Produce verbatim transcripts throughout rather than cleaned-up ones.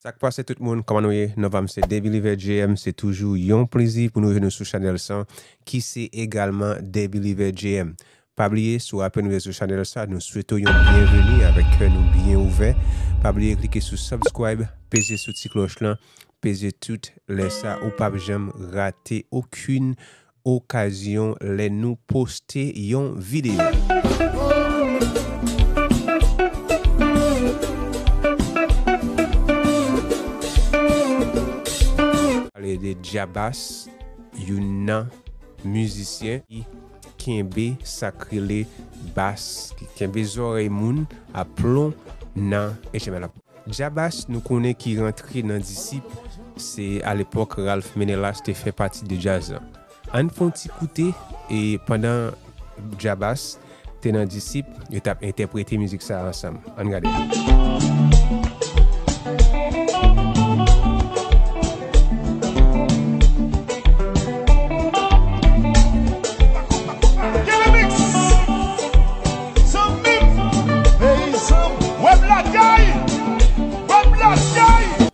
Sa k pase tout moun, kòman nou ye? Non pa m se The Believer J M, se toujou yon plezi pou nou jwenn nou sou chanèl sa, ki se egalman The Believer J M. Pa bliye, si w ape rive sou chanèl sa, nou swete w yon byenveni avèk kè nou byen ouvè. Pa bliye klike sou subscribe, peze sou ti klòch lan, peze tout, lè sa ou p ap janm rate okenn okazyon lè nou poste yon videyo. Pale de Djabas, youn nan mizisyen ki kenbe sa k rele bas, ki kenbe zòrèy moun aplon nan H M L la. Djabas, nou konnen ki rantre nan Disip, se alepòk Ralph Menelas te fè pati de djaz la. Ann fè yon ti koute, e pandan Djabas te nan Disip, yo t ap entèprete mizik sa a ansanm. Ann gade.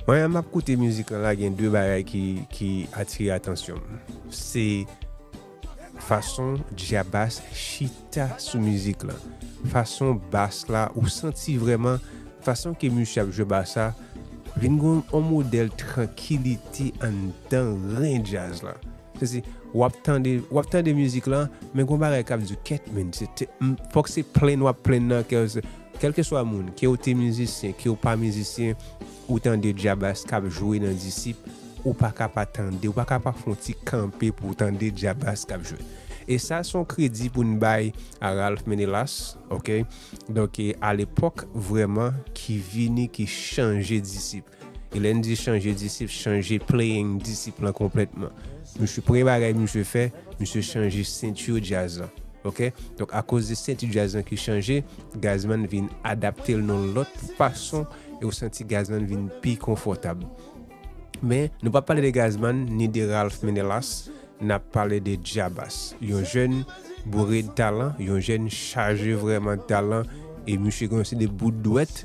Mwen, m ap koute mizik lan la, gen de bagay ki, ki atire atansyon m. Se fason Djabas chita sou mizik lan. Fason bas la, ou santi vrèman, fason ke misye ap jwe bas la, vin gen yon modèl trankilite anndan ren djaz la. Se, se, w ap tande, w ap tande mizik lan, men gon bagay k ap di w, "Kèt, men, se te, m, fòk se plenn w ap plenn nan kè w." Kèlkeswa moun, ke w te mizisyen, ke w pa mizisyen, ou tande Djabas k ap jwe nan Disip, ou pa ka pa tande, ou pa ka pa fè yon ti kanpe pou w tande Djabas k ap jwe. E sa, se yon kredi pou n bay a Ralph Menelas, oke? Donk, e, alepòk, vrèman, ki vini, ki chanje Disip. E lè n di chanje Disip, chanje playing Disip lan konplètman. Misye, premye bagay misye fè, misye chanje senti djaz lan. Oke? Donk, akoz de senti djaz lan ki chanje, Gazzman vin adapte l nan lòt fason e w santi Gazzman vin pi konfòtab. Men, nou p ap pale de Gazzman ni de Ralph Menelas, n ap pale de Djabas. Yon jèn boure de talan, yon jèn chaje vrèman de talan, e misye gen yon seri de bout dwèt.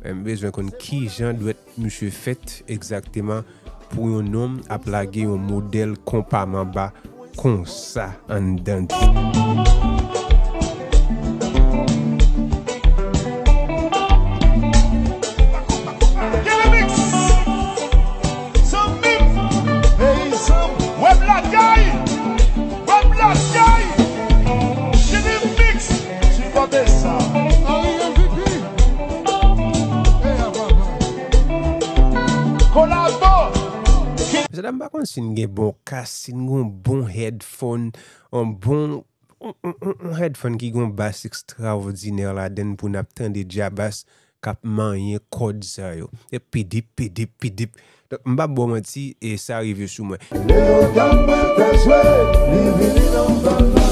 Men m bezwen konn ki jan dwèt misye fèt egzakteman pou yon nonm ap lage yon modèl konpa manba konsa anndan di. Gen remix. Zanmi m, peyizan m, wè blagay, wè blagay. Gen remix. Sipote sa. Ari M V P. Eya papa. Kolabo. Mesye dam, m pa konn si n gen bon kas, si n gen yon bon headphone, yon bon, yon, yon, yon, yon headphone ki gen yon bas ekstraòdinè ladan l pou n ap tande Djabas k ap manyen kòd sa yo. E pidip, pidip, pidip. Donk, m p ap ba w manti, e sa rive sou mwen. Lè yo dam mwen fè jwe, li vini nan bal la.